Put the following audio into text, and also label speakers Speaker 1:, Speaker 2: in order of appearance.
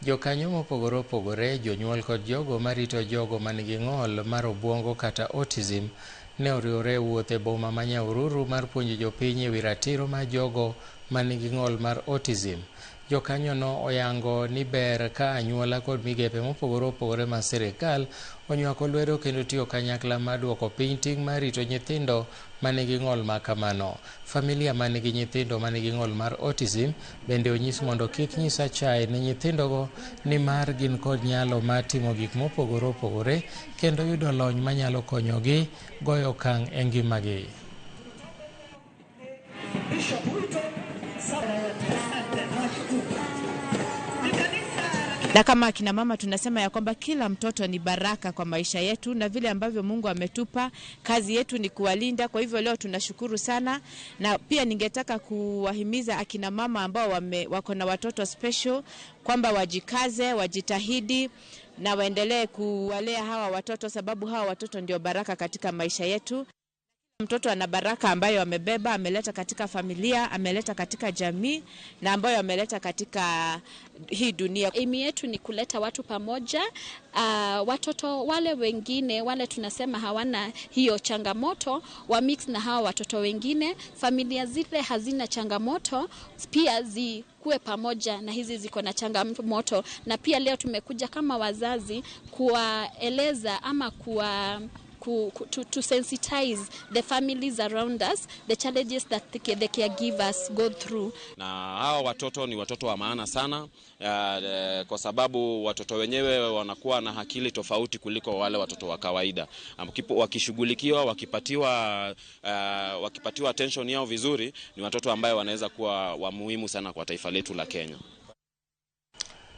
Speaker 1: Jokanyo mopogore opogore, jonyuol kod jogo marito jogo manigi ng'ol mar obuongo kata autism ne oriwore e wuoth e boma ma Nyahururu mar puonjo jopiny ewi ratiro mar jogo manigi ng'ol mar autism. Jokanyono oyango ni ber ka anyuola kod migepe mopogore opogore mar sirikal onywako lwedo kendo tiyo kanyakla mar duoko piny ting' mar rito nyithindo manigi ng'ol ma kamano. Familia manigi nyithindo manigi ng'ol mar autism bende onyis mondo kik nyis achaye ne nyithindogo nimar gin kod nyalo mar timo gik mopogore opogore kendo yudo lony manyalo konyogi goyo okang' e ngimagi.
Speaker 2: Na kama akina mama tunasema ya kwamba kila mtoto ni baraka kwa maisha yetu, na vile ambavyo Mungu ametupa, kazi yetu ni kuwalinda. Kwa hivyo leo tunashukuru sana, na pia ningetaka kuwahimiza akina mama ambao wako na watoto special kwamba wajikaze, wajitahidi na waendelee kuwalea hawa watoto, sababu hawa watoto ndio baraka katika maisha yetu. Mtoto ana baraka ambayo amebeba, ameleta katika familia, ameleta katika jamii na ambayo ameleta katika hii dunia.
Speaker 3: Aim yetu ni kuleta watu pamoja, watoto wale wengine wale tunasema hawana hiyo changamoto wa mix na hawa watoto wengine, familia zile hazina changamoto pia zikuwe pamoja na hizi ziko na changamoto. Na pia leo tumekuja kama wazazi kuwaeleza ama to sensitize the families around us, the challenges that the caregivers go through.
Speaker 4: Na hawa watoto ni watoto wa maana sana, kwa sababu watoto wenyewe wanakuwa na akili tofauti kuliko wale watoto wa kawaida. Wakishughulikiwa, wakipatiwa attention yao vizuri, ni watoto ambayo wanaweza kuwa wa muhimu sana kwa taifa letu la Kenya.